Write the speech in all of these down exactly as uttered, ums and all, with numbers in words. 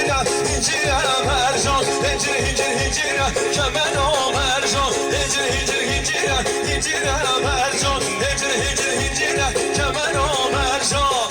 Hicire mercan, hicir, hicir, hicire, kemero mercan, hicir, hicir, hicire, hicire mercan, hicir, hicir, hicire, kemero mercan.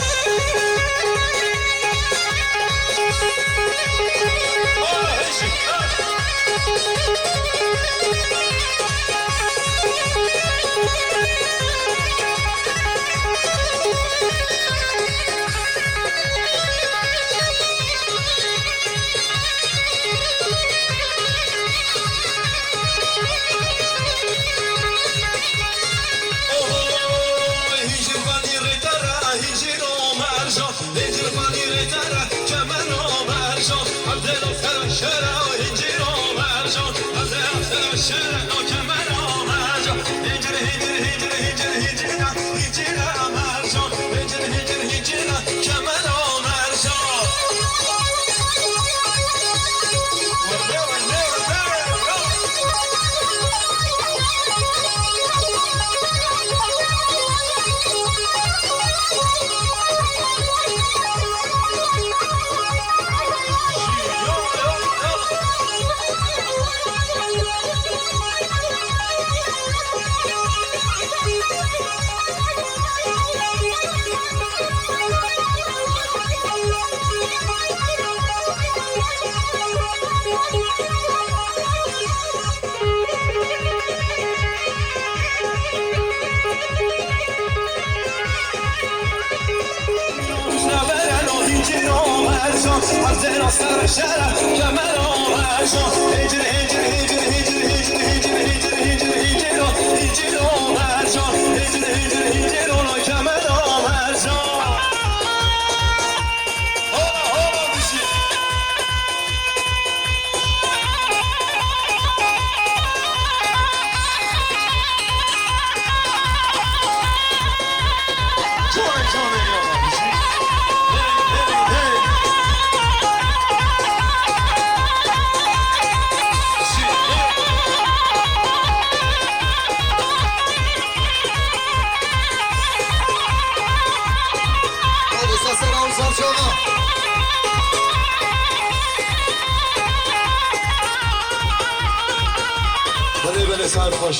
Belê, belê, sar xweş.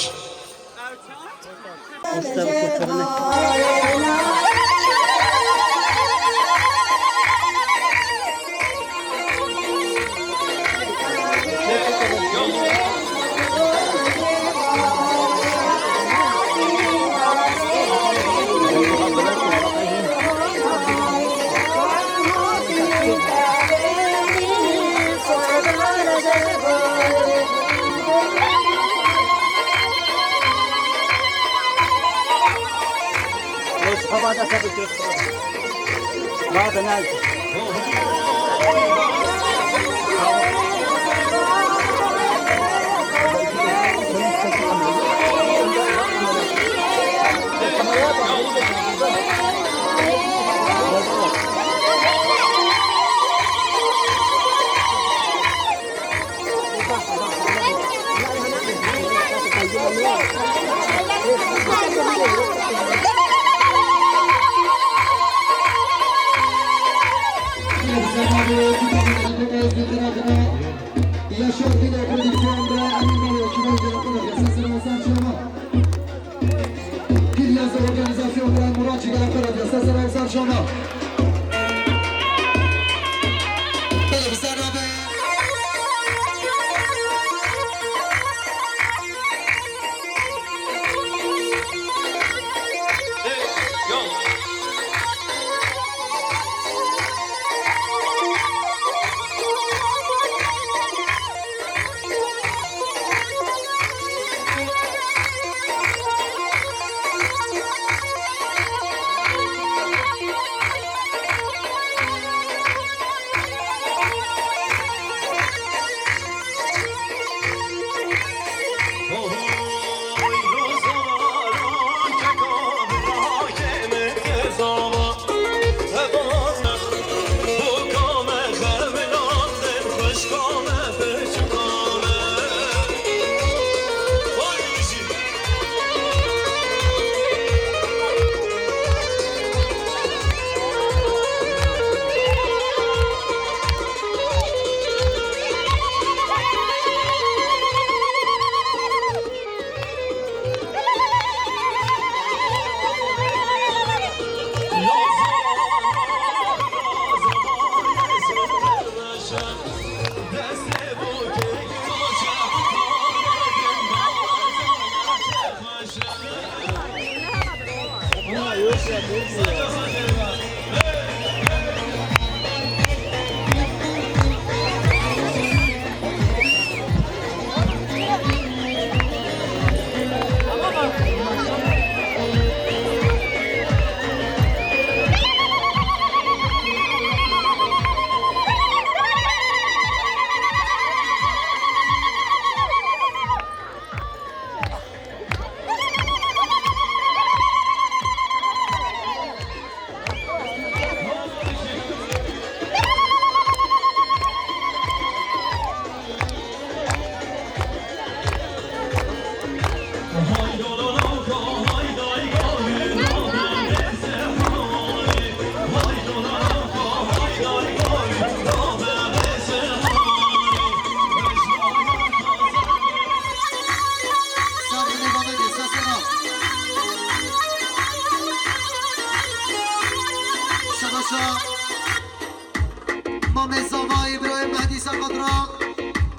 Serqatra,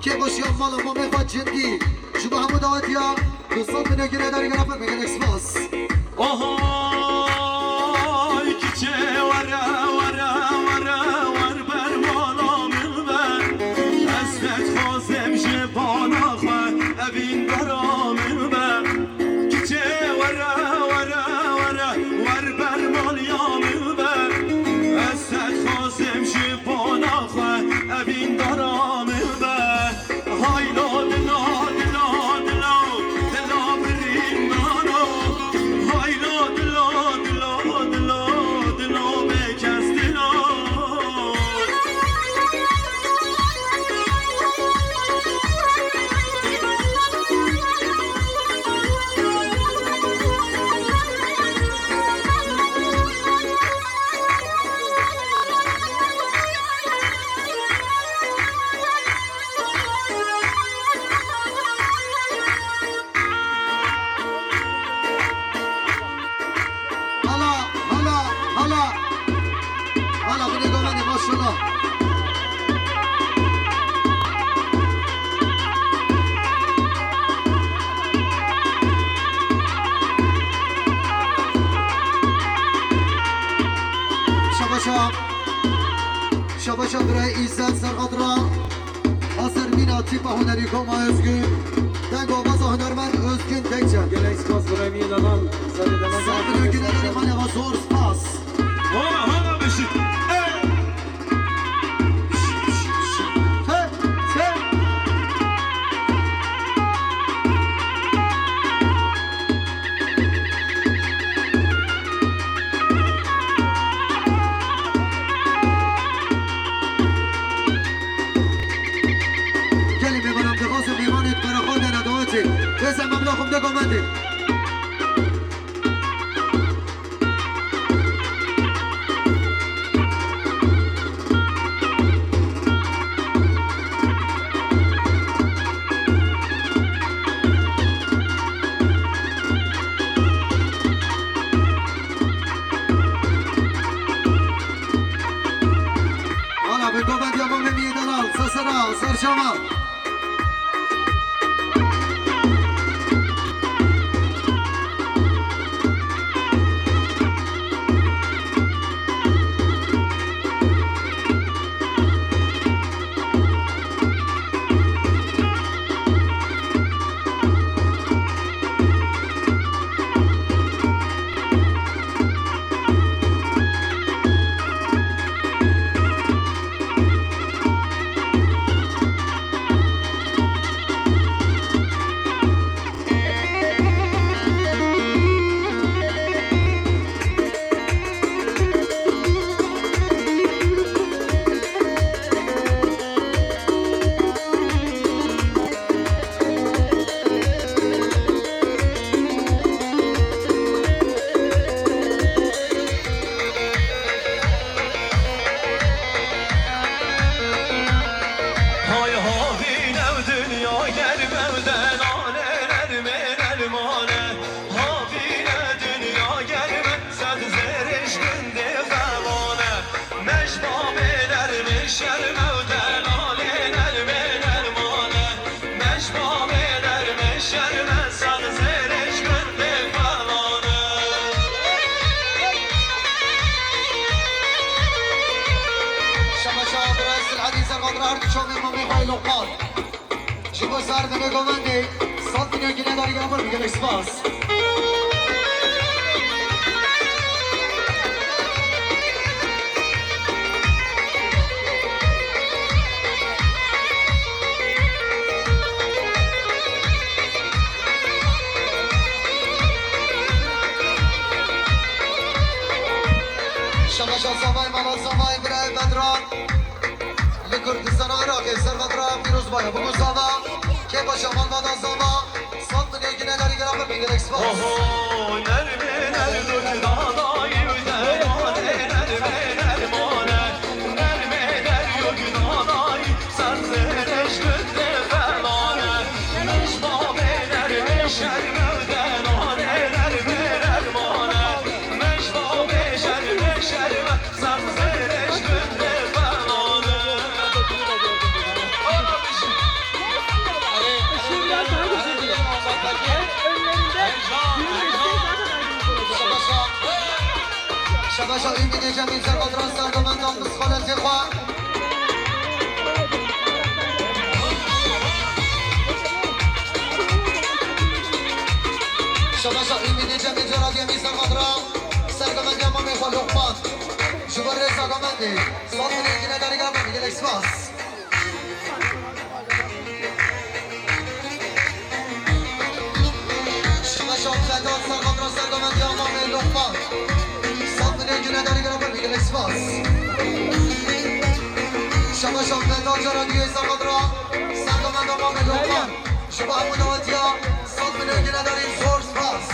kêbaşiya mala mamê xwe Cingî. Ji bo hemû dawetiya du sed milyon girêdarî gera pir bike, gelek spas. Ohay kiçê were, were, were, wer ber mala min be. Ez te dixwazim ji bala xwe evîn dara min be. Kiçê were, were, were, wer ber maliya min be. Ez te dixwazim ji bona xwe evîn dara min be. Haylo dilo, dilo, dilo, dilo birîndaro. Haylo dilo, dilo, dilo, dilo bêkes dilo. Hala, hala, hala. Hala, binê govendê, maşallah. Şabaşa. Şabaşa birayê Îzzet Serqatra. Hazir mîna tîpa hunerî Koma Özgün. Deng û avaza hunermend Özgün Tekçe. Gelek spas birayê min Lalan. Serê demek. Sağ olun, güneleri mane ve zor spas. Hala, hala beşik. Hey! Hey! Hey! Gelin mêvanan, dixwazim mêvanê di qeraxan de ne dawetê. Bêzem mebla xwe bide govendê. Hala bi govendiya Mamê Mîyê Delal, Sesera, Serşama. Hay havîne dinya germ ew delalê nermê nermane. Havîne dinya germ e sed zêrêş gundê xewane. Mej bavê nermê şerm ew delalê nermê nermane. Mej bavê nermê şerm e sed zêrêş gundê xewane. Şema şaha bira Silhedî Serqatra her du çavê mamê xwe Lokman. Ji bo serdemê govendê, sed milyon gine darî gera pir bike, gelek spas. Şema şaha zavayê mala zavayê birayê Bedran. Li Kurdistana Iraqê serqatra pîroz baye. Bigo zava, kêfa şaman vada zava, sed milyon gine darî gera pir bike, gelek spas. Oho, nermê nerdok dadayî û dermanê, nermê nermane. Nermê deryok dadayî, ser zêrêş gundê xelane. Mej bavê nermê şerm ew delalê nermê nermane. Mej bavê şermê şerm e, ser zêrêş gundê xelane. Şabaşa Ümîdê Cemîl, serqadra sergomendan bi skolezê xwe. Şabaşa Ümîdê Cemîl, cara duyemî serqadra sergomendiya mamê xwe Lokman. Ji bo rêza gomendê, sed milyon gunedarî gera me, gelek spas. Şemeşa Vedat, serqadra sergomendiya mamê Lokman. Sed milyon gunedarî gera me, gelek spas. Şemeşa Vedat, cara duyê serqadra sergomenda mamê Lokman. Ji bo hemû dawetiya sed milyon gunedarî zor spas.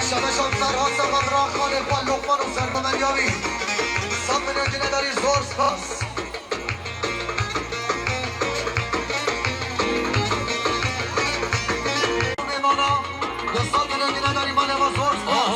Şemeşa Ferhat, serqadra xalê xwe Lokman û sergomendiya wî. Sed milyon gunedarî zor spas. Mêvana, du sed milyon gunedarî mane ve zor spas.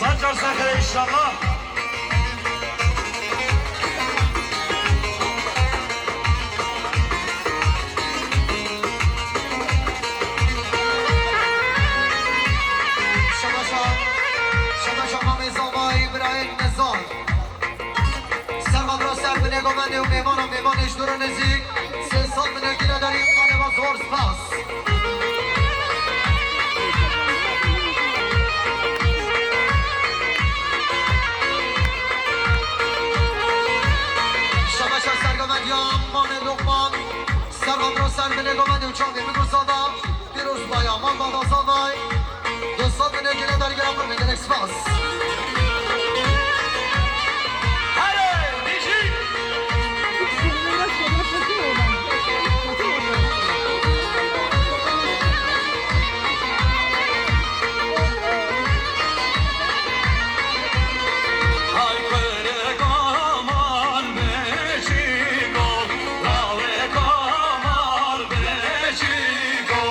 Sacar seher inşallah. Şemeşa, Şemeşa Mamê Zavayî, birayên Nizam. Serqadra ser binê gomendê û mêvana, mêvanê ji dûr û nêzîk. Sê sed milyon gunedarî mane ve zor spas. Şemeşa sergomendiya mamê Lokman. Serqadra ser binê gomendê û çavê biguzada. Pîroz baya, mambala Zavay. Du sed milyon gunedarî gera me, gelek spas. Herê, dijî. Hay kurê kamal beşîko, lawê kamal beşîko.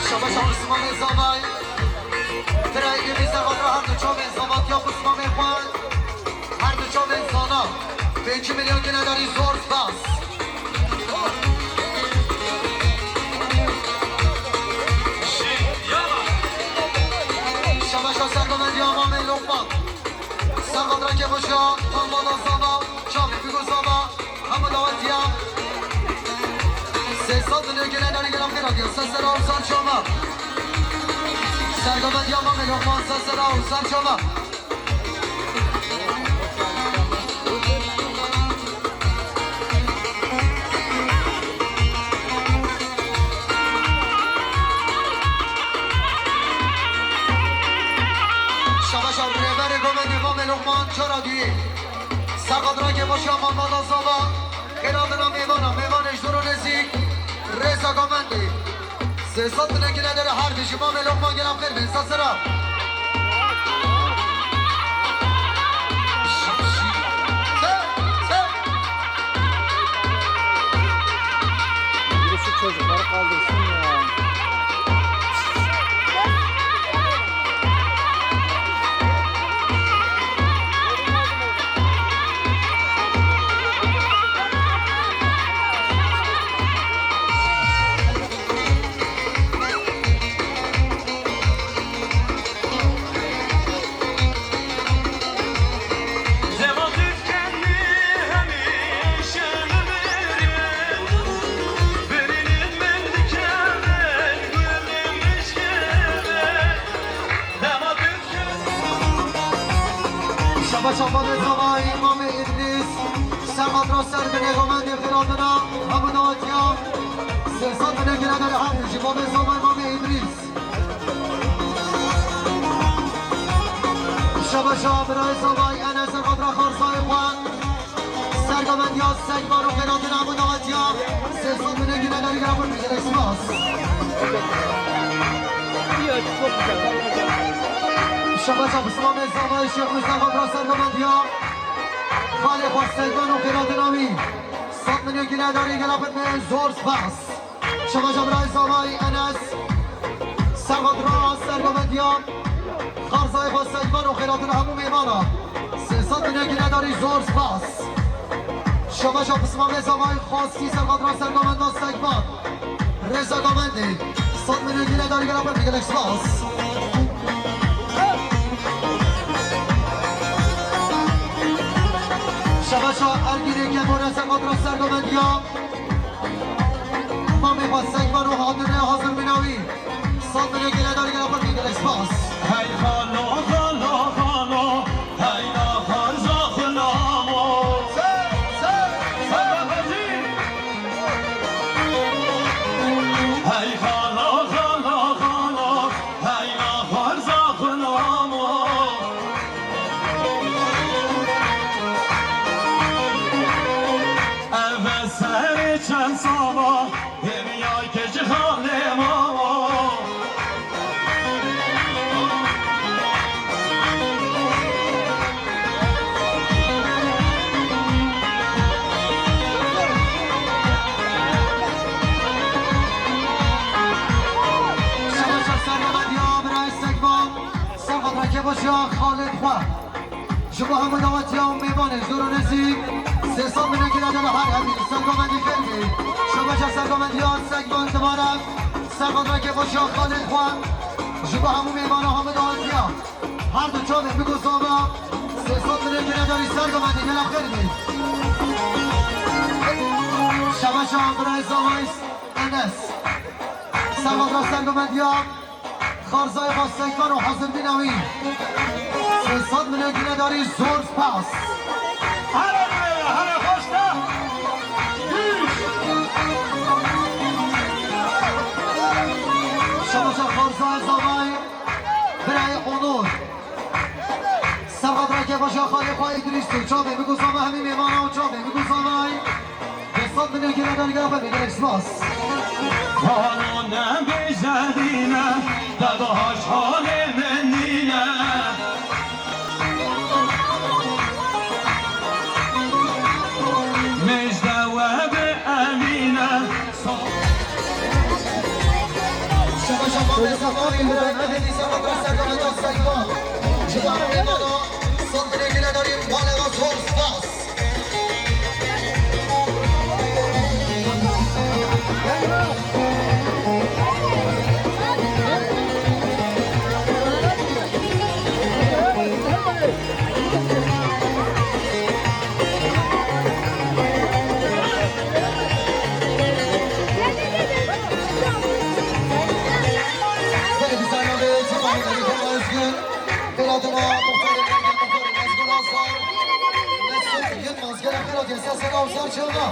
Şemeşa Osmanê Zavay, tira yekê bîst serqadra her du çavên zavatiya Osmanê xwe. Her du çavên zana, pêncî milyon gunedarî zor spas. Şemeşa sergomendiya mamê Lokman. Serqadra kêxweşiya, mambala zana, çavê biguzada. Hemû dawetiya. Sê sed milyon gunedarî gera xêra diya. Ser sera û ser çava. Sergomendiya mamê Lokman, ser sera û ser çava. Şemeşa rêberê gomendê mamê Lokman cara duyê. Serqadra kêxweşiya mambala zava. Xêra dina mêvana, mêvanê ji dûr û nêzîk. Rêza gomendê. Sê sed milyon gunedarî her du ji mamê Lokman gera xêr bên. Ser sera. Birisi çocukları kaldırsın ya. Şaba şabanê zavayî Mamê Îdrîs, serqadra ser binê gomendê xêra dina, hemû dawetiya, sê sed binê gunedarî her ji bo vê zavayî Mamê Îdrîs. Şabaşa birayê zavayî Enes Xatra Xarzayê xwe. Sergomendiya Sekvan û xêratina hemû dawetiya. Sê sed milyon gine darî gera xwe, gelek spas. Şabaşa Bislamê zavayî Şêx Musa Xatra sergomendiya. Xalê xwe Sekvan û xêratina wî. Sed milyon gine darî gera xwe, zor spas. Şabaşa birayê zavayî Enes. Serxatra sergovendiya. Xarzayê xwe Sekvan û xêratina hemû mêvana. Sê sed milyon gine darî, zor spas. Şabaşa Pismamê zavayî Xaskî serxatra sergovenda Sekvan. Rêza govendê. Sed milyon gine darî, gelek spas. Şabaşa Ergînê Kebore serxatra sergovendiya. Mamê xwe Sekvan û hatine hazir bîna wî. Sed milyon gine darî, gela xwe, gelek spas. Hey xalo, xalo, xalo, hey naxarza xwe namo. Hey xalo, xalo, xalo, hey naxarza xwe namo. Eve serê çend sala hêviya keçi xalê mama. Şabaşa serê Hediya birayê Sekvan, serxatra kêfxweşiya xalê xwe. Ji bo hemû dawetiya û mêvanê ji dûr û nêzîk, sê sed milyon gine dene her hemî sergovendî xêr bî. Şabaşa sergovendiya Sekvan dibare, serxatra kêfxweşiya xalê xwe. Ji bo hemû mêvana hemû dawetiya, her du çavê biko zava, sê sed milyon gine darî sergovendî, gela xêr bî. Şabaşa birayê zavayî Enes. Serxatra sergovendiya. Xarzayê xwe Sekvan û hazirbîna wî. Sê sed milyon gine darî, zor spas. Here, here, here, xweş de. Şabaşa Xarzayê zavayî birayê Onur. Serxatra kêfxweşiya xalê xwe Îdrîs û çavê biko zava, hemî mêvana û çavê biko zavayî. Sed milyon gine darî, gela xwe, gelek spas. Xalo nebêje dîne, te baş halê min nîne. Mêjde we bi Emîne. Şabaşa Mamê Zafar Îmran, Hêdî Zafar, Serkan Sekan. Ji bo hemû mêvana, sed milyon gine darî, malê we zor spas. Belediye Başkanı Özgür, Beladına Muhtarı Özgür Azar, Mesut Yılmaz. Gelen bir odaya sesini avsar çığına.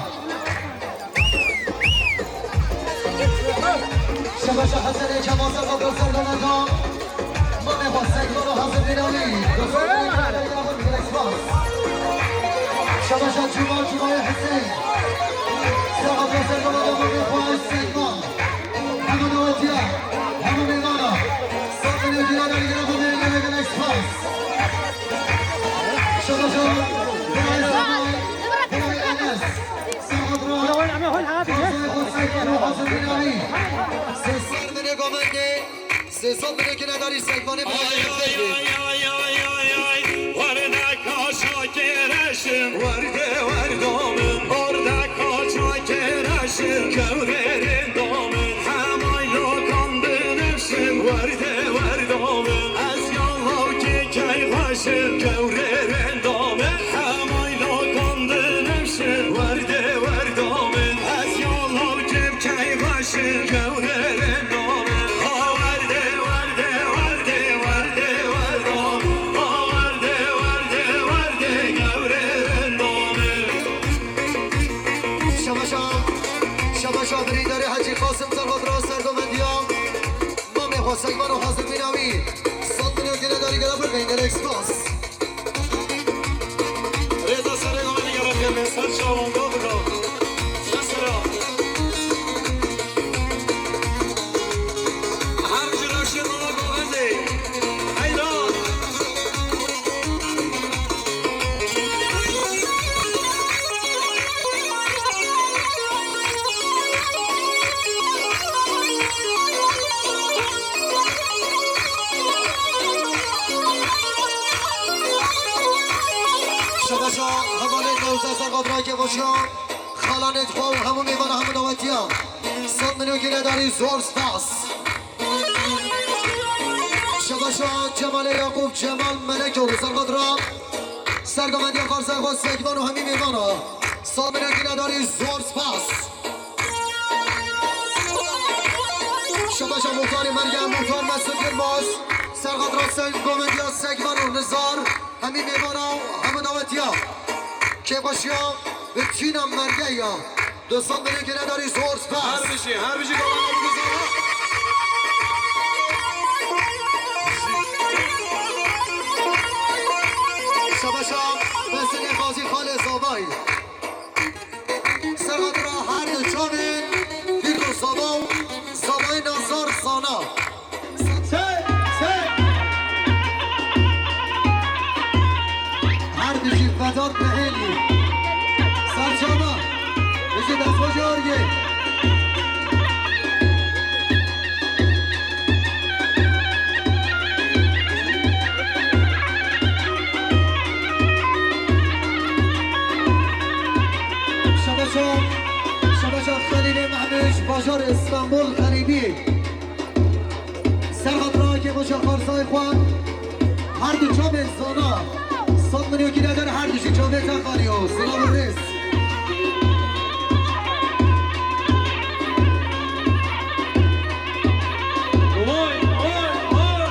Şabaşa Hesenê Kemal Serkan Serkan Erdoğan. Mamê xwe Sekvan û hazir bîna wî. Şabaşa Cuma Cumaya Hüseyin. Serkan Serkan Erdoğan, mamê xwe Sekvan. Hemû dawetiya, hemû mêvana. Sed milyon gine darî, gela xwe, gelek, gelek spas. Şabaşa, birayê Semayê, birayê Enes. Serhat Rahat. Xwezayê xwe Sekvan û hazir bîna wî. Sê sed milyon govendê, sê sed milyon gine darî Sekvanê. Ay, ay, ay, ay, ay, ay, ay. Werde kaşa kereşim. Werde, werde min. Werde kaşa kereşim. Kewrerên damê. Hemay lokan binifşim. Werde, werde min. Ez ya lawkê keyxweşim. Kewrerên damê. Hemay lokan binifşim. Werde, werde min. Ez ya lawkê keyxweşim. Kewrerên damê. Ha werde, werde, werde, werde, werde. Ha werde, werde, werde, kewrerên damê. Şabaşa, şabaşa birîndarê Hecî Qasim Serhat Rahat sergovendiya. Mamê xwe Sekvan û hazir bîna wî. Sed milyon gine darî, gela xwe, gelek spas. Şabaşa hevalên newze serqadra kêxweşiya xalanê xwe û hemû mêvana hemû dawetiya. Sed milyon gînedarî zor spas. Şabaşa Cemalê Yaqûb Cemal Melekoğlu serqadra. Sergovendiya Xarzay xwe Sekvan û hemî mêvana. Sed milyon gînedarî zor spas. Şabaşa muxtarê merge, muxtar Mesut Yilmaz, serqadra Sek-, Govendiya Sekvan û Nizar, hemî mêvana û hemû dawetiya. Kêxweşiya bi tîna merge ya. Du sed milyon gînedarî zor spas. Her bijî, her bijî Govendiya Nizar. Şabaşa Bezirê Xazî Xalê Zavay. Serqadra her du çavên Bîto Zava û Zavayê Nazar Zana. Çe, çe. Her bijî Vedat Mehêlî. Serçava. Bijî destxweşê Orgê. Şabaşa, şabaşa Xelîlê Mehmûd, bajarê Stenbol Xerîbî. Serhat Rakê Xweşa Xarzay xwe. Her du çavên zana. Sed milyon gînedarî her du jî çavê te xaliyo. Silav û rêz. Vay, vay, vay.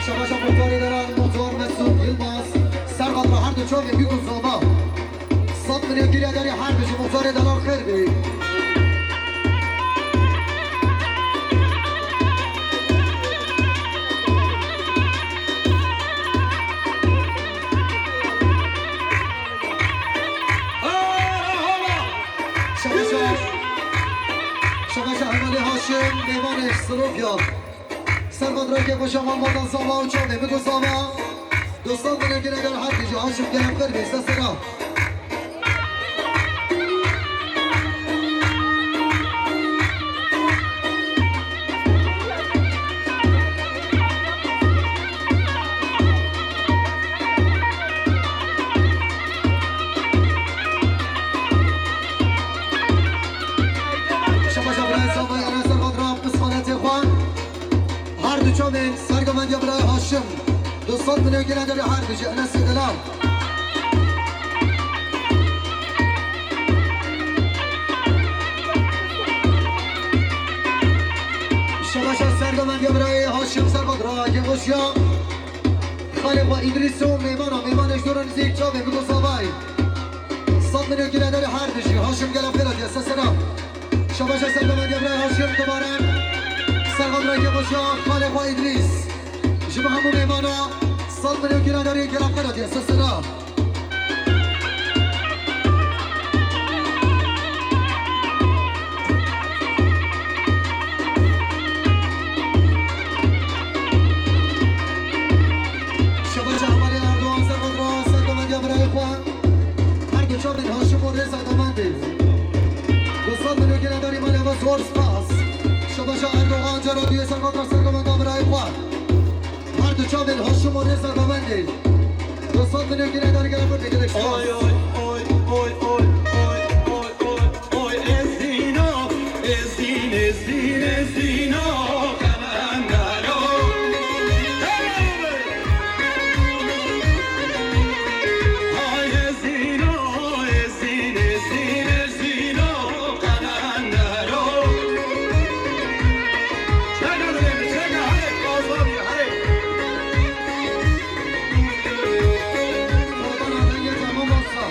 Şabaşa muxtarê deran, muxtar Mesut Yilmaz, serqadra her du çavên Bîto Zava. Sed milyon gînedarî her du jî muxtarê deran xêr bî. Şabaşa, şabaşa hevalê Haşim, mêvanê Silofya. Serqadra kêxweşa malbata Zava û çavê Bîto Zava. Du sed milyon gînedarî her du jî Haşim gelek xêr bî, ser sera. Şabaşa birayê Zavayê Enes Erbadrab, qismanetê xwe. Her du çavên sergovendiya birayê Haşim. Du sed milyon gînedarî her du jî Enesê Delal. Şabaşa sergovendiya birayê Haşim Serbadra, kêxweşiya xalê xwe Îdrîs û mêvana, mêvanê ji dora nizîk çavê Bîto Zavayê. Sed milyon gînedarî her du jî, Haşim gelek xêr hatiye, ser sera. Şabaşa sergovendiya birayê Haşim dubare. Sergovendiya kêxweşiya xalê xwe Îdrîs. Ji bo hemû mêvana sed milyon gînedarî gelek xêr hatiye, ser sera. Şabaşa hevalê Erdogan, sergovendiya birayê xwe. Her du çavên Haşim û rêza govendê. Du sed milyon gînedarî malê me zor spas. Şabaşa Erdogan cara duyê serqadra sergovenda birayê xwe. Her du çavên Haşim û rêza govendê. Du sed milyon gînedarî gelek xêr bî, gelek spas. Oy, oy, oy, oy, oy, oy, oy, oy, oy, Ezîna, Ezîn, Ezîn, Ezîna, Qelendero. Hey! Hay Ezîna, Ezîn, Ezîn, Ezîna, Qelendero. Çeka dilê min, çeka, hey, azadî, hey. Qurban adayê tamam olsa.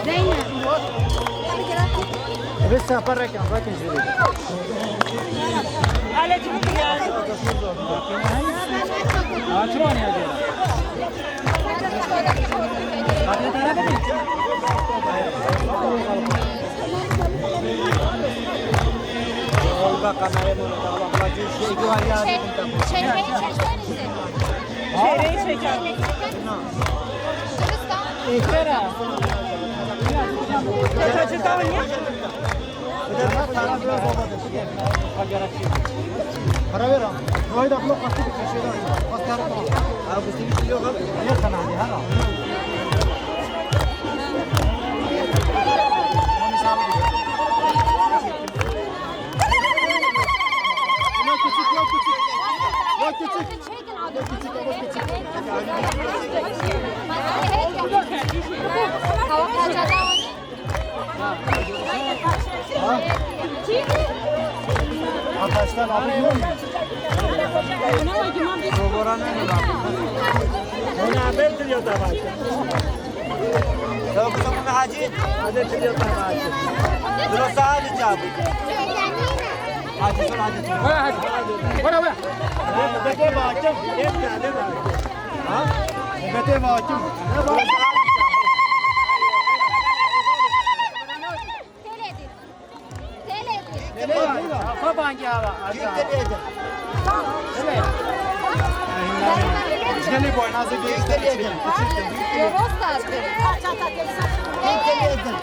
Zeynep. Bes, sen parek, parek jüri. Çehreyi çeker. Para ver ha. Haydi abla, kaçtı bir şey. Abi bu senin yok abi. Yok sana hadi ha. Yok küçük, yok küçük. Yok küçük. Arkadaşlar, abi yok mu? Ona haber duruyor da var. Yok, bu da Hacı. Hadi duruyor da var. Burası Hacı abi. Hadi, hadi. Bora, bora. Bete bakayım. Hep geldi bak. Ha? Bete bakayım. Teledir. Teledir. Teledir. Kapan ya. Kim teledir? Gel bu, nasıl bir teledir? Kim teledir? Kim teledir?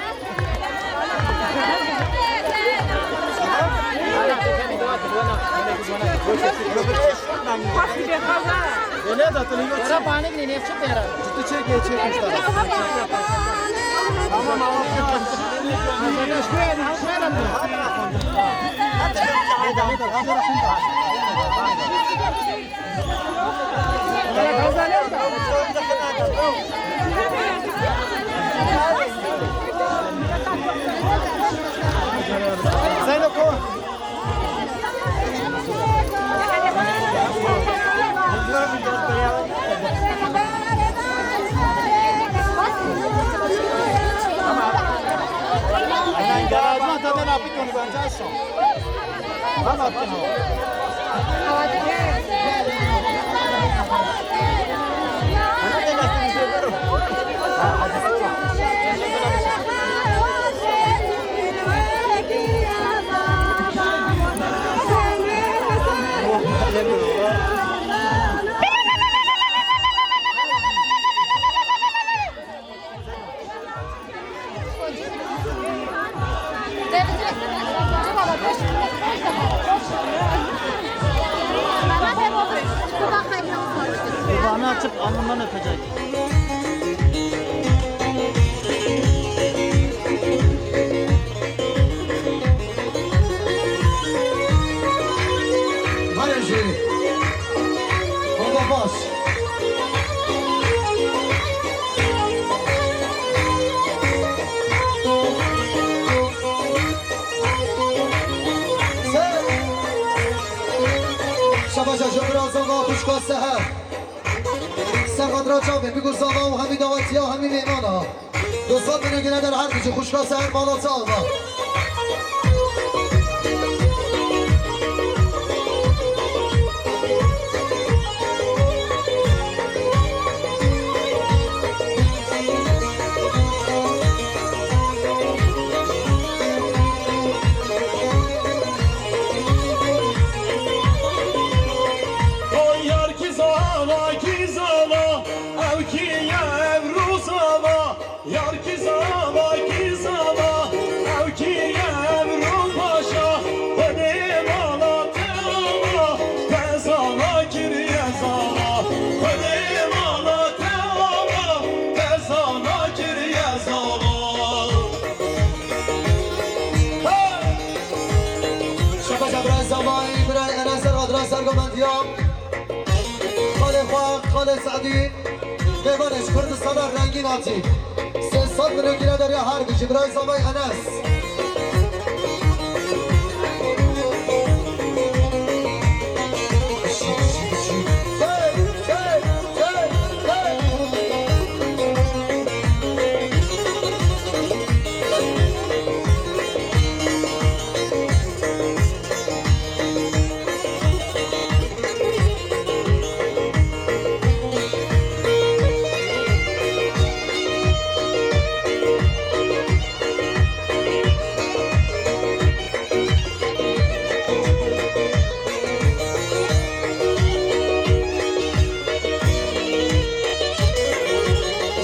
Öyle de hatırlıyor. Yara panik ne, ne yapacak yara? Ciddi çek, geç, çek, işte. Tamam, tamam. Zeyno, ko? Dudağını açıp alnından öpecek. Hadi şimdi. Baba baş. Şabaşa, şükür olsun, xuşka Seher. Ser xatira çavê, bigû zava û hemî dawetiya, hemî mêmana. Dostlar, beni gire der her gece xuşka Seher mala çava. Oy yar kî zava, kî zava, ew kî ye ev rû zava. Yar kî zava, kî zava, ew kî ye ev rû paşa. Xwedê mala te ava, te zava kiriye zava. Xwedê mala te ava, te zava kiriye zava. Hey! Şabaş, birayê Zavayî, birayê Enes, ser xatira sergomendiya. Xalê xwe, xalê Se'dî. Mêvanê ji Kurdistana rengîn hatî. Sê sed milyon gînedariya her bijî, birayê Zavayî Enes.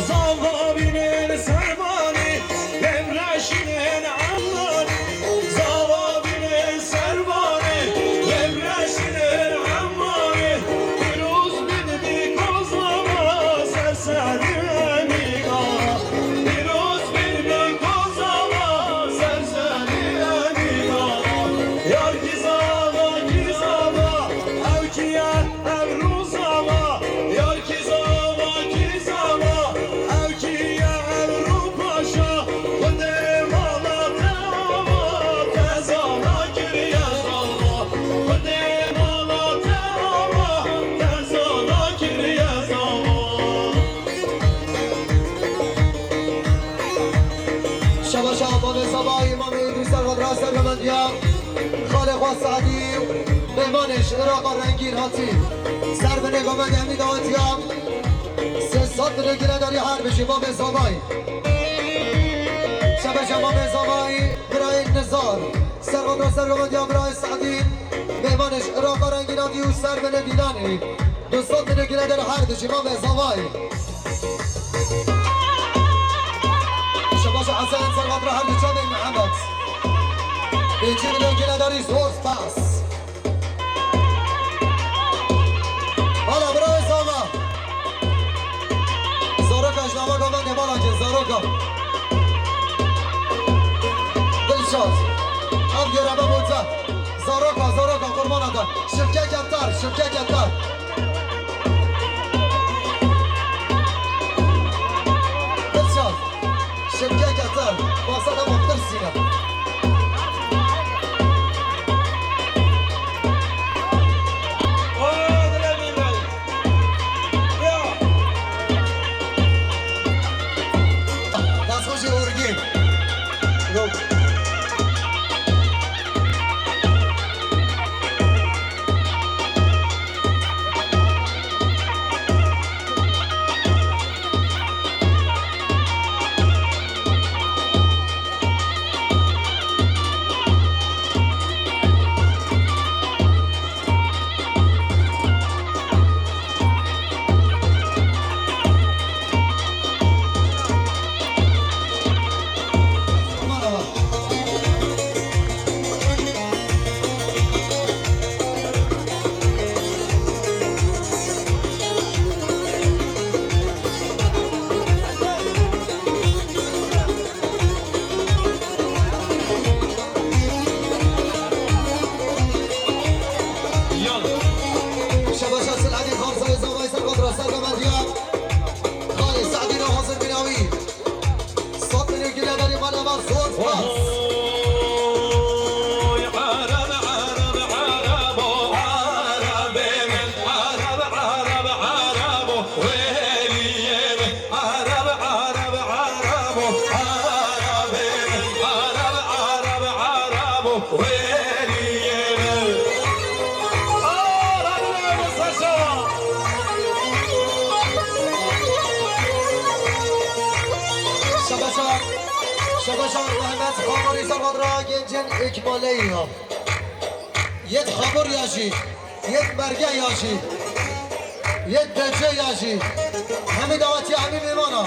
Zava bînin servanî, lê reşînin emmanî. Zava bînin servanî, lê reşînin emmanî. Pîroz bin bî ko zava, ser serî enî gava. Pîroz bin bî ko zava, ser serî enî gava. Yar kî zava, kî zava, ew kî ye, ev rû zava. Yar kî zava, kî zava, ew kî ye ev rû paşa. Xwedê mala te ava, te zana kiriye zava. Xwedê mala te ava, te zana kiriye zava. Şabaşa Babê Zava, Îmamê Îdrîs, ser xatira sergomendiya. Xalê xwe Se'dî û mêvanê ji Iraqa rengîn hatî. Ser binê govendê hemî dawetiya. Sê sed milyon gînedariya her bijî Babê Zavayî. Şabaşa Babê Zavayî, birayê Nizar. Ser xatira sergomendiya birayê Se'dî. Mêvanê ji Iraqa rengîn hatî û ser binê dîlanê. Du sed milyon gînedariya her bijî Babê Zavayî. Şabaşa Hesen, ser xatira her du çavên Mihemed. Pêncî milyon gînedarî zor spas. Hala birayê Zava, Zaroka. Dilşad. Ev göreve bote. Zaroka, zaroka, qurbana te. Şevke Kettar, Şevke Kettar. Dilşad. Şevke Kettar. Masa da bak, dirsine. Destxweşê Orgîn. Şebaşa Silahî Xarzayê Zavayê Serkot Rasa Gamadiya. Xalê Sadî Hazir Bînawî. Sed milyon gile berî mala me zor spas. Oy, Arab, Arab, Arabo, Arabê min, Arab, Arab, Arabo, weliyê min. Arab, Arab, Arabo, Arabê min. Arab, Arab, Arabo, weliyê min. Arab, Arab, Saşa. Şebaşa, Şebaşa Mehmet Xaborî Servadra gencên Ekmaleya. Yet Xabor ya jî. Yek merge ya jî, yek bence ya jî. Hemî dawetiya hemî mêvana.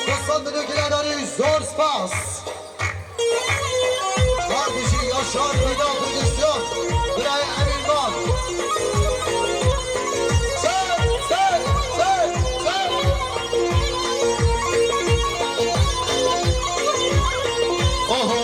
Dostan, milyon gile berî, zor spas. Her bijî Yaşar Feda Kurdistan. Birayê Emîn Bal. Ser, ser, ser, ser. Oho!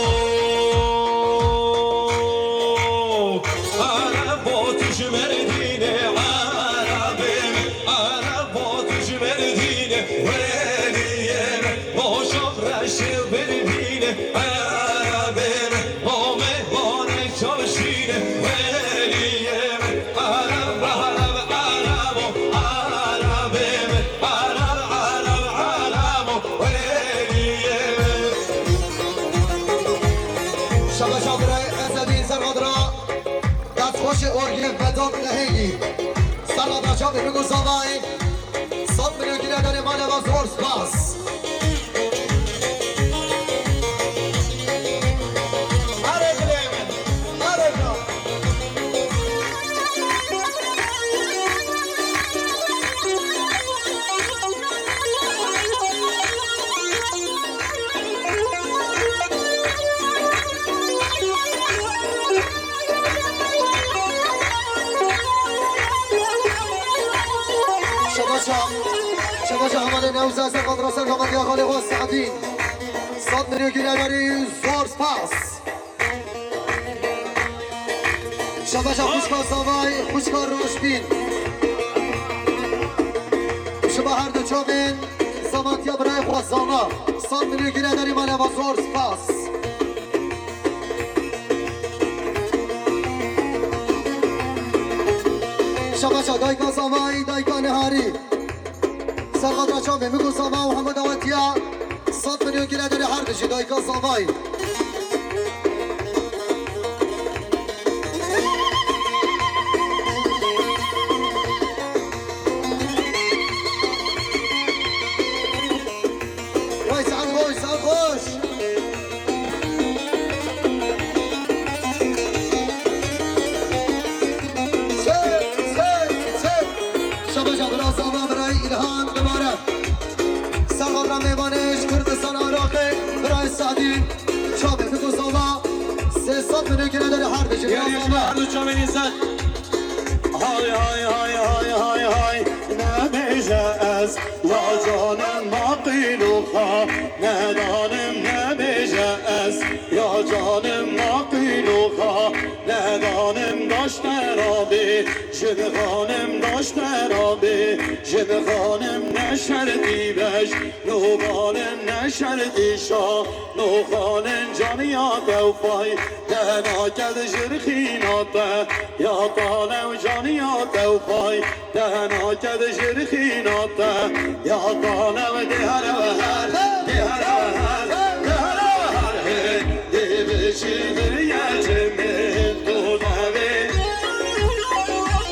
Arabo tu ji Mêrdînê, Arabê min, Arabo tu ji Mêrdînê, weliyê min, bo şof reşê birbînê, Arabê min, bo mêvanê çaşînê, weliyê min, Arab, Arab, Arabo, Arabê min, Arab, Arab, Arabo, weliyê min. Şebeşa birayê Ezedîn Servadra, destxweşê Orgê Vedat Lehêgî. Servadra çavê min ku zavayê, sed milyon gile derê male ve zor spas. Erê dilê min, erê can. Şebaşa, Şebaşa hevalê Newza Servadra ser Gamadiya xalê xwe Se'dîn. Sed milyon gile derî zor spas. Şebeşa xwişka Zavay, xwişka Rojbîn. Şima her du çavên Samantiya birayê xwe Zana. Sed milyon gile derî male ve zor spas. Şebeşa dayika Zavay, dayika Niharî. Servadra çavê min ku Zava û hemû dawetiya sed milyon gile derê her bijî dayika Zavayî. Vay, saet xweş, saet xweş. Ser, ser, ser. Şebeşa bira Zava, birayê Îlhan dubare. Servadra mêvanê ji Kurdistan Iraqê, birayê Sadî. Çavê min ku Zava, sê sed milyon gile derê her bijî. Yerê ji her du çavên îzzet. Hay, hay, hay, hay, hay, hay. Ne bêj Ez ya canim maqîloxa, nedanim nebêje ez. Ya canim maqîloxa, nedanim daşte rabê. Jin xanim daşte rabê, jin xanim neşertî bej. No xanim neşertî şa, no xanim caniya tewfay. Dena ked jir xîna te, ya talew caniya tewfay. Dena ked jir xîna te, ya talew dê here we her, dê here we her, dê here we her, hey, dê biçî bir ye çimê tu nevê.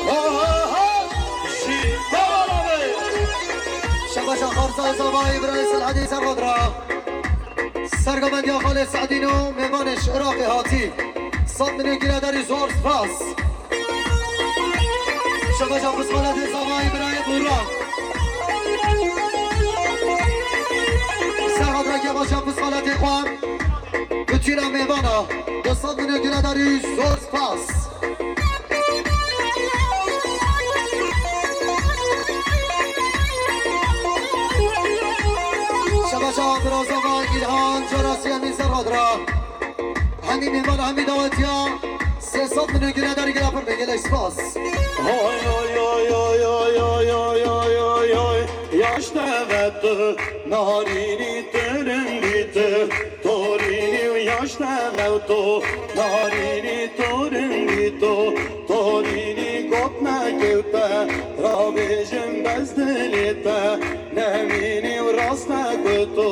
Ho, ho, ho. Şî, ho, ho, ho. Şebaşa Xarsa Zava Îbrahîm Silhedî Serxodra. Sergovendiya Xalê Se'dîn û mêvanê ji Iraqê hatî. Sed milyon girêdarî zor spas. Şebaşa Pisxaletê Zavayî birayê Bûra. Serhat Reke başa Pisxaletê xwe. Bütîna mêvana. Du sed milyon girêdarî zor spas. Şebaşa Abdurrazava İlhan Corasiyemî Serhat ra. Hemî mêvan, hemî dawetiya sê sed milyon girêdarî gela pir be, gelek spas. Hay, hay, hay, hay. Yaş devetu, narînî tirindî tu, torînî û yaş devetu, narînî tirindî tu, torînî got nekewte, rabêjin bes dilê te, nemînî û raste ku tu,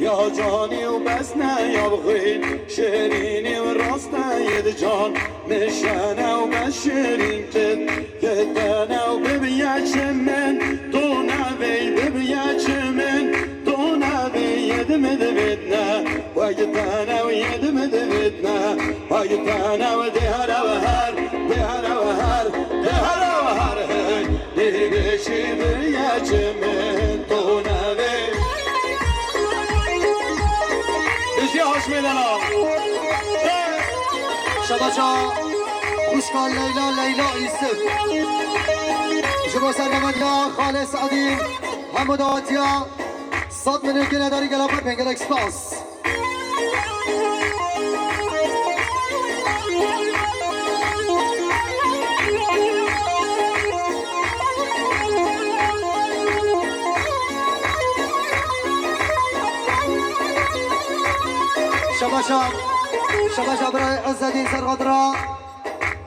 ya canî û bes ne ya bixwîn, şirînî û raste yê di can, mişene û bes şirîn kit, kitene û bibiye çi min, tu nevê bibiye çi min, tu nevê yê di min divêtne, wek tene û yê di min divêtne, wek tene û dê here we her, dê here we her, dê here we her, hey. Dê bêşî biriye çimên tu nevê. Bijî Haşmê Lala. Şebaşa xwişka Leyla, Leyla Îsif. Ji bo sernemekiya Xalê Se'dî, hemû dawetiya sed milyon girêdarî gela pir bên, gelek spas. Şebaşa, şebaşa birayê Ezzedîn Serxadra.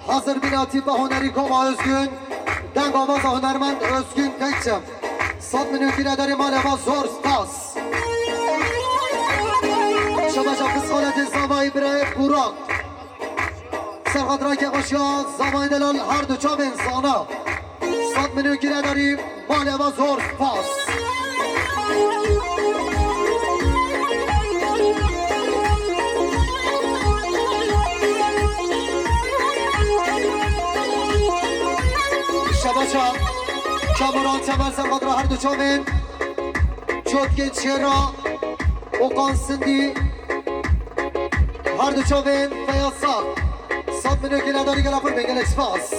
Hazir bîna tîpa hunerî Koma Özgün, deng avaza hunermend Özgün Tekçe. Sed milyon girêdarî male va zor spas. Şebaşa Pisxoletê Zavayî birayê Burak. Serhat Rake Başya, Zavayî Delal her du çavên zana. Sed milyon girêdarî. Male va zor spas. Şebaşa Kamuran Çemen Serxadra her du çavên. Çotkê Çêra, Okan Sindî, her du çavên Feyyaz Sağ. Sed milyon girêdarî gela pir bên, gelek spas.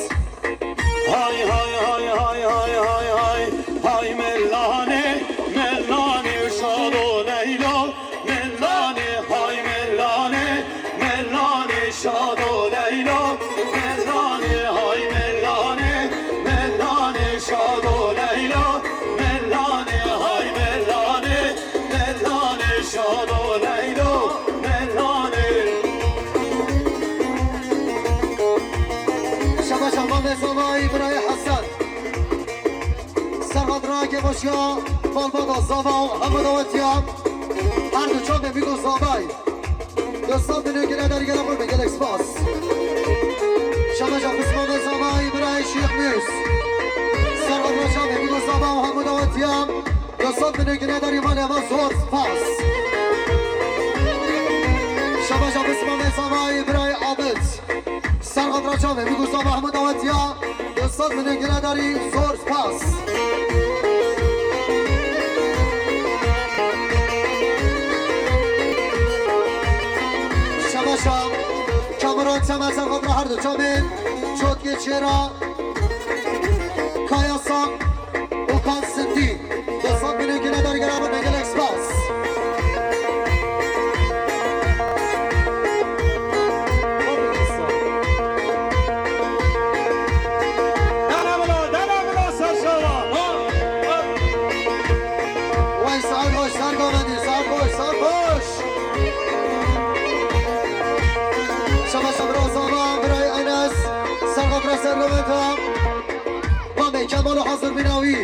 Hay, hay, hay, hay, hay, hay, hay. Hay mellanê, mellanê şado Leyla. Mellanê, hay mellanê, mellanê şado Leyla. Mellanê, hay mellanê, mellanê şado Leyla. Mellanê, hay mellanê, mellanê şado Leyla. Mellanê. Şebaşa Mamê Zavayî birayê Hesen. Serhat Rake Başya, malbata Zava û hemû dawetiya. Her du çavên Mîgo Zavayî. Du sed milyon girêdarî gela pir bên, gelek spas. Şebaşa Pismanê Zavayî birayê Şêx Mûs. Serhat Rake Mîgo Zava û hemû dawetiya. Du sed milyon girêdarî male va zor spas. Şebaşa Pismanê Zavayî birayê Abid. Serhat Raçavê, Mîgo Zava hemû dawetiya. Du sed milyon girêdarî zor spas. Şebaşa Kamuran Çemen Serhat ra her du çavên. Çotkê Çêra. Kaya Sak. Okan Sindî. Di, di sed milyon gine dergera min gelek spas. Dene bila, dene bila serşava. Vay, saet hoş, ser govendî, saet hoş, saet hoş. Şaba şabra zava, birayê Enes, ser govra ser govenda. Mamê Kemal û hazir bîna wî.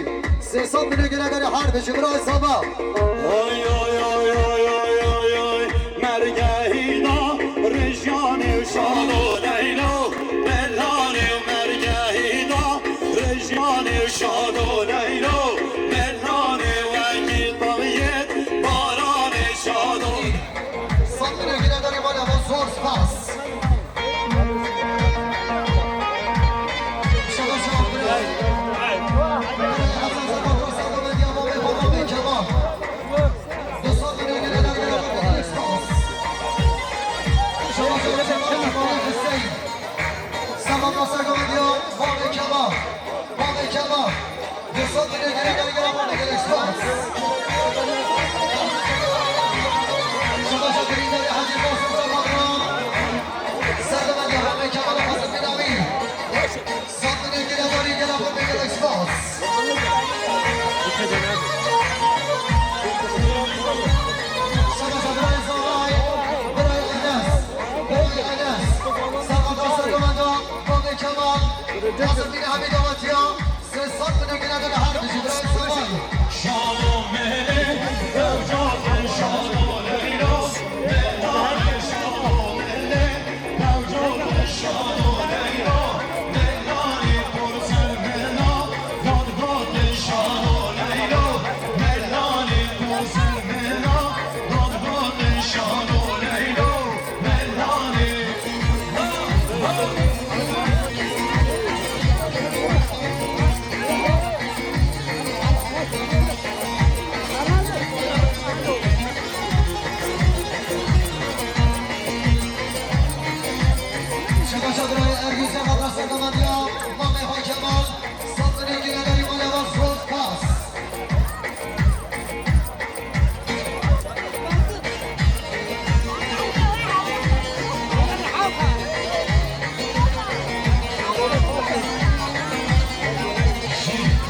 Sê sed milyon gine derê her bijî birayê zava. Oy, oy, oy, oy, oy, oy, oy. Mergehî da Rijanê û Şado Leylo, Melanê û mergehî da Rijanê û Şado Leylo, Melanê wekî taviyêt baranê Şado. Sed milyon gine derê bala zor spas. Sed milyon gine derê gela xwe bêgel spas. Şaba şaba birayê Zavay, birayê Enes, birayê Enes. Seba da ser govenda, Mamê Kemal, hazir bîne hemî dawetiya. Sê sed milyon gine derê her bijî birayê Zavay. Şado Mele, Evcad Şado Leyla, Mela Şado Mele. Şaba şaba birayê Ergîn, şaba birayê Serdemendiya, Mamê Xwe Kemal, sed milyon gine derê mala zor spas.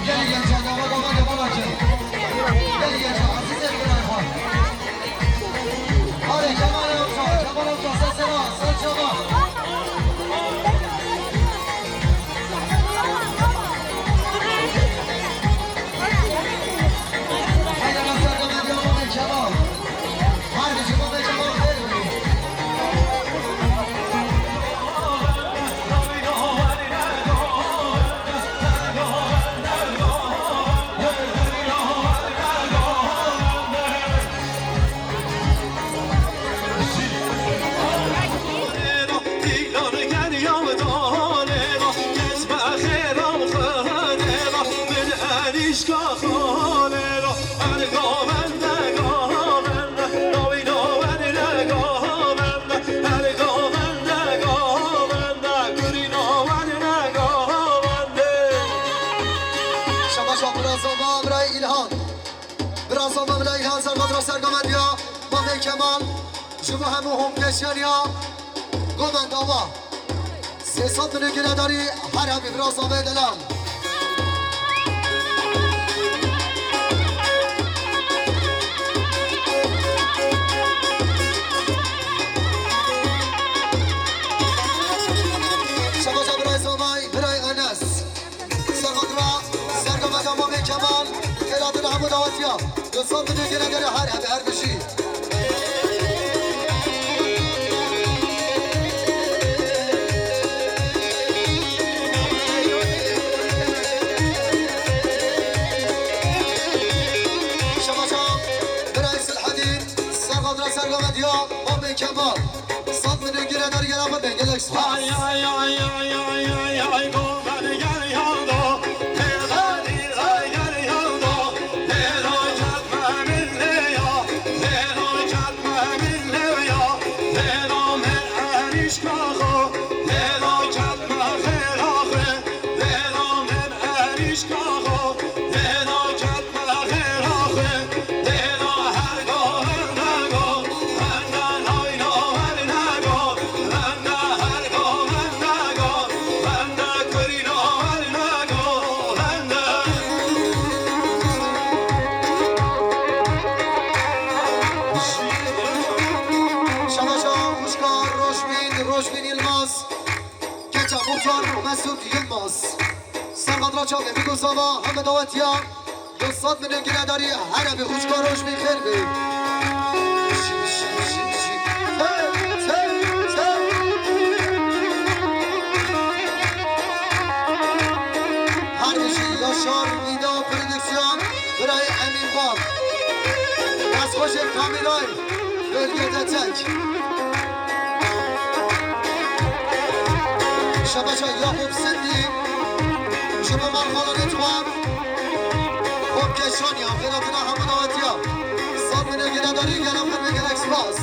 Gelin gençler, devam, devam, devam, açın. Gelin gençler, azîz etkin ayaklar. Hadi Kemal amca, Kemal amca, sen sana, sen sana. Haydi, Kemal. Her bir Kemal, Kemal, her bir. Şaba şaba, bira zava, bira İlhan. Bira zava, bira İlhan, ser xatira ser govendî ya. Mamê Kemal, ji bo hemû homkeşiyan ya govend ava. Sê sed milyon gine derê her hebî, bira zavê delal. Şaba şaba, bira zavay, bira Enes. Serxatira, sergovenda Mamê Kemal, xêratina hemû dawetiya. Du sed milyon gine derê her hebî, her bijî. Şaba şaba, bira Selahedîn, serxatira sergovendiya Mamê Kemal. Sed milyon gine derê gela xwe bê, gelek spas. Ay, ay, ay, ay, ay, ay, ay, govend gel yando, têra dîra gel yando, têra çatme min lê ya, têra çatme min lê ya, têra min erîşka xwe, têra çatme xêra xwe, têra min erîşka xwe, têra çatme Mesut Yılmaz. Serhatra çavê biko sava heme dawetiya. Du sed milyon giredarî here bi xûçka roj bi xêr bi. Hey, hey, hey. Her bijî Yaşar Vida Prodüksiyon, birayê Emîn Bal. Destxweşê Kamîlay, bölgede tek. Şebeşa Yakup Sindî, ji bo malxalanê xwe, xwe keşaniya, xêratina hemû dawetiya. Sed milyon giredarî, gelek xwe gelek spas.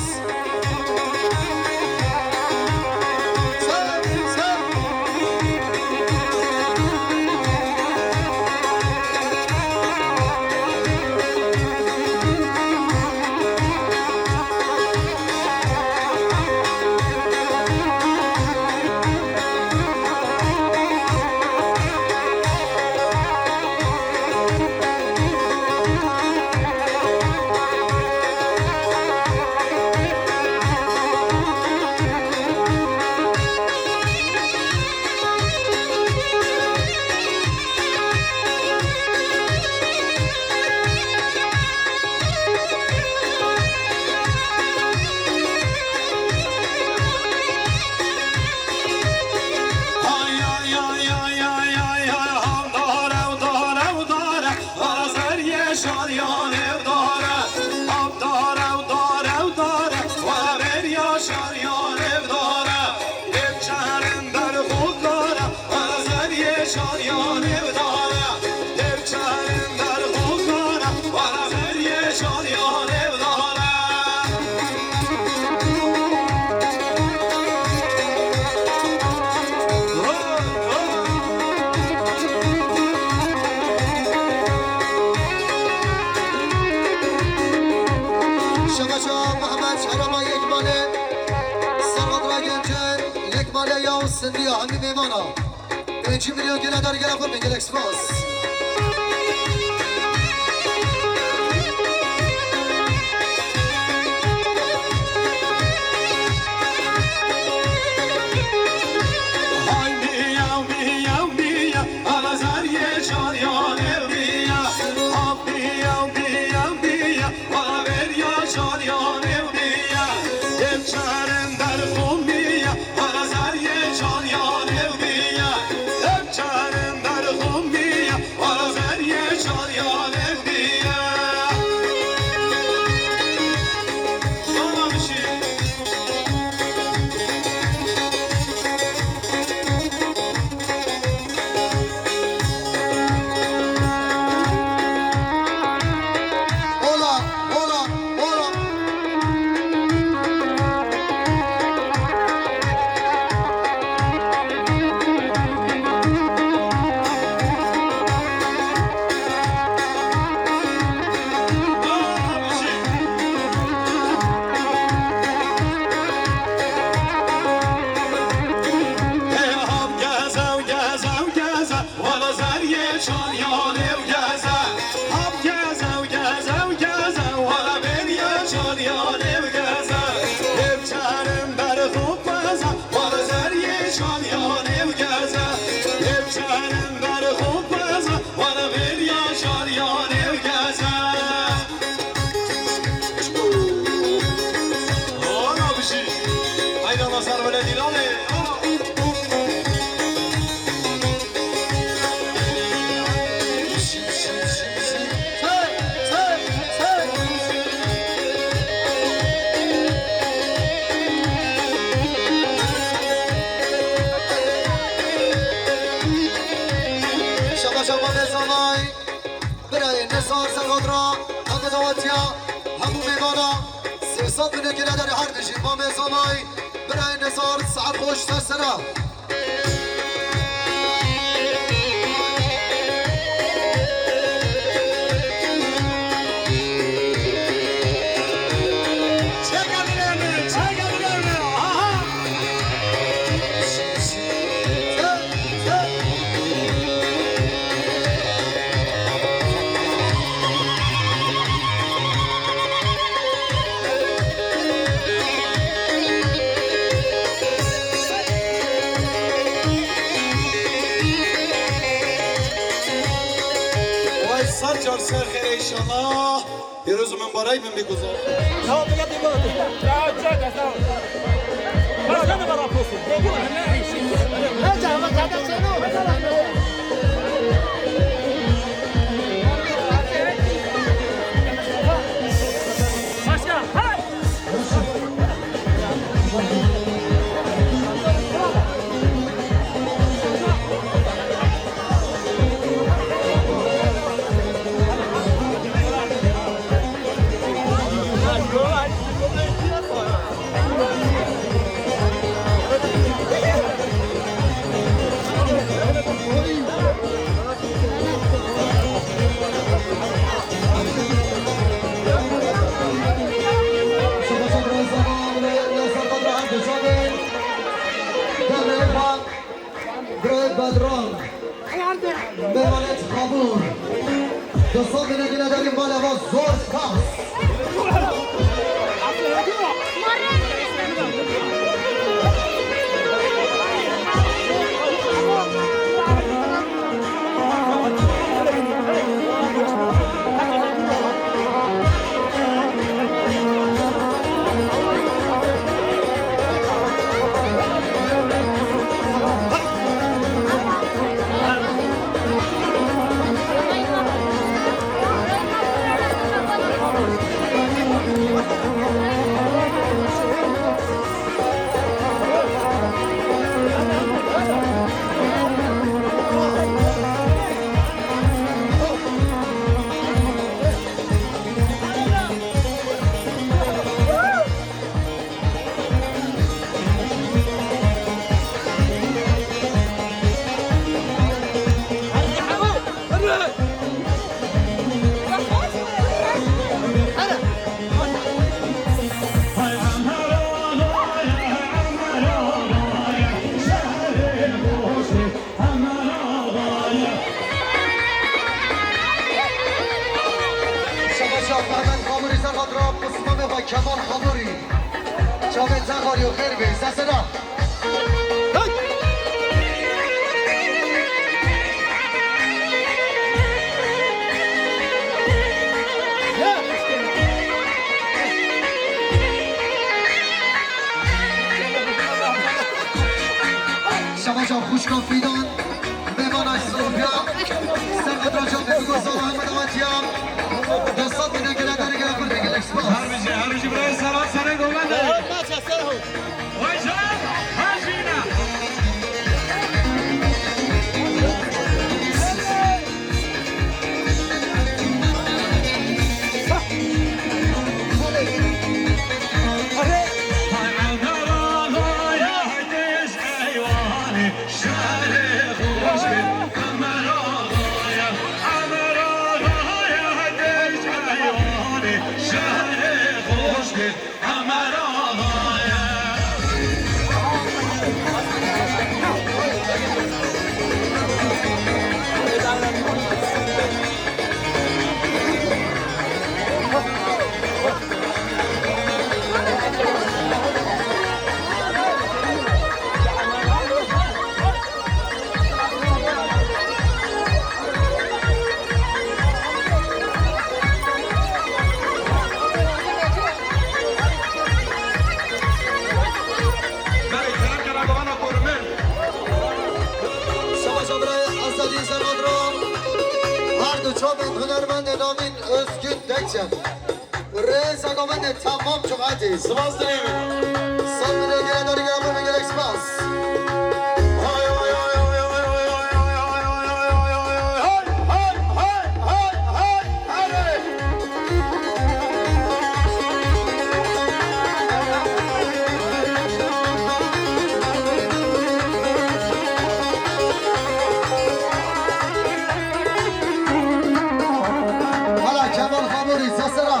Şebeşa Mehmet Herema Yekmale, Serhat Ragencer, Yekmale ya Sindiya, hemî mêmana. Pêncî milyon gele dar gele xwe bin, gelek spas. Ola, ola, ola. Şaba şaba ve sanay. Birayê Nizar Serhat ra, hemû dawetiya, hemû mêvana, sê sed milyon gele derê her dijî. Mamê Zanay, birayê Nizar, saet xweş ser sera. İnşallah. Pîroz û mibarek bin bî ku zor. Birayê Bedran, Mehmet Xabûr, di sed binekî nedarî male va zor spas. Şabaş ya Mehmet Xabûrî, ser xatira Osmanê ve Kemal Xabûrî. Çavên te xwarî û xêr bê, sesera. Şabaş ya xwişka Fîdan. Mêvana Sofya, Serhat Racan, Duygu Sağlam, Ahmet Amatya, Dostat Bine, Gülendam, Gülendam, Gülendam, Gülendam. Her bijî, her bijî birayê Serhat Serê Govende. Vay can, her jîne. Savaş Abrayê Azadî Serhat Ram, her du çavên hunermendê navîn Özgün Tekçe. Rêza govendê temam cemaetî. Spas dilê min. Sed milyon gele darî gele bû min gelek spas. Hala Kemal Xabûrî, sesera.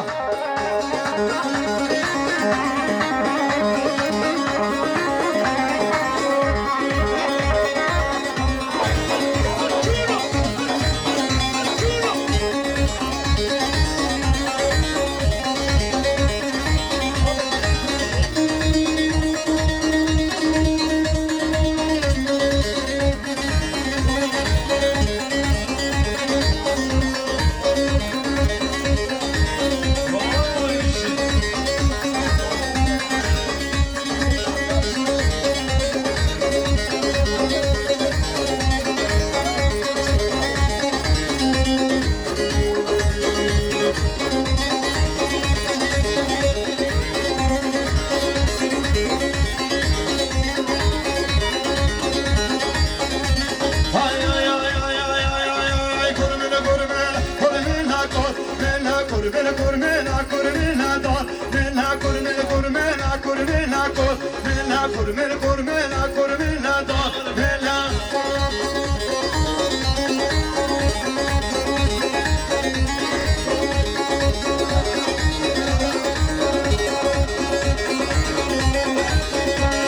Kurmel, kurmela, kurmela, da, mela.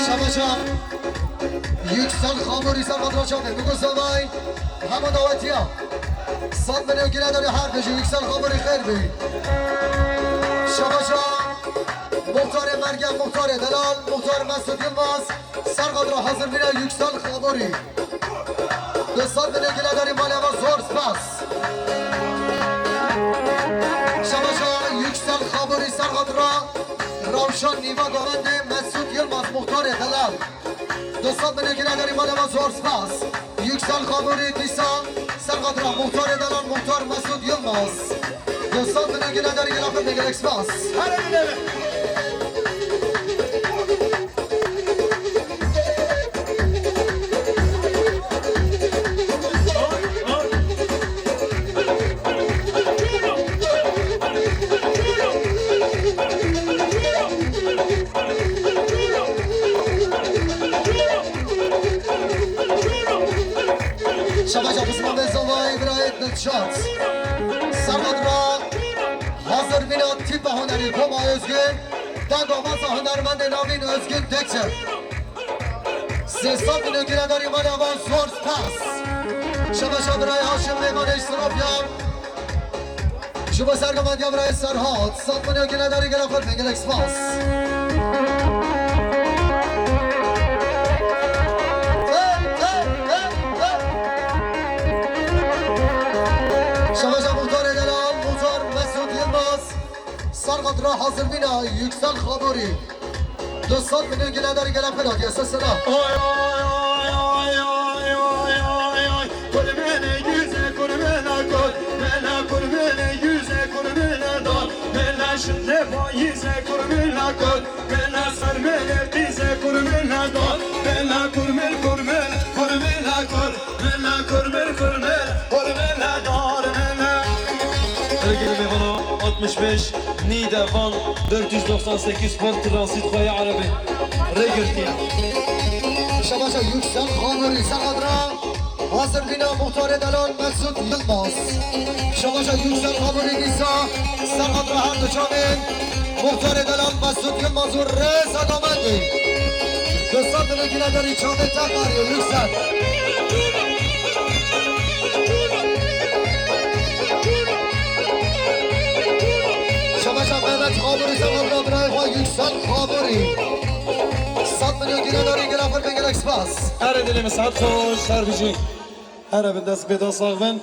Şabaşa. Yüksel Xamurî ser xatir Çavê. Biko zavay. Hema dawetiya. Sed milyon gire derê her dijî Yüksel Xamurî xêr bî. Şabaşa. Muxtarê Mergen, Muxtarê Delal, Muxtar Mesut Yılmaz. Ser xatir hazir bîne Yüksel Xamurî. Du sed milyon gire derê malê me zor spas. Şabaşa Yüksel Xamurî ser xatir Ravşan Nîva Govendê Mesut Yılmaz Muxtarê Delal. Du sed milyon gire derê malê me zor spas. Yüksel Xamurî dîsa ser xatir Muxtarê Delal Muxtar Mesut Yılmaz. Du sed milyon gire derê gelek spas. Hele gidene. Şabaşa Osman ve Zavayê birayê Dilşad. Serhat ra hazir bîna tîpa hunerî Koma Özgün. Deng avaza hunermendê navîn Özgün Tekçe. Sê sed milyon gire derê malê me zor spas. Şabaşa birayê Haşim Lêmanê ji Sinopya. Ji bo sergovendiya birayê Serhat, sed milyon gire derê gelek xurt bê, gelek spas. Şabaşa Muxtarê Delal, Muxtar Mesut Yılmaz, Serhat ra hazir bîna Yüksel Xamurî. Du sed milyon gire derê gelek xurt hatiye, sesena. Oy, oy, oy. Kurmene yüze, kurmene kor, mene kurmene yüze, kurmene da, mene şimdi faize, kurmene kor, mene sarmene dize, kurmene da, mene kurmel, kurmel, kurmene kor, mene kurmel, kurmel, kurmene dar, mene. Rêgirê Meyvana altmış beş, Nîde Van dört yüz doksan sekiz Ford Transit Xweye Erebê. Rêgirtiye. Şabaşa Yüksel Xamurî, Serhat ra. Hazir bîna Muxtarê Delal Mesut Yılmaz. Şabaşa Yüksel Xamurî dîsa Serhat ra her du çavên Muxtarê Delal Mesut Yılmaz û rêza gamendê. Du sed milyon gire derê çavê te qariye Yüksel. Şabaşa Mehmet Xamurî, Serhat ra birayê xwe Yüksel Xamurî. Sed milyon gire derê gelek xurt bê, gelek spas. Erê dilê min saet xweş, her bijî. Erê bin dest bê da sax bin.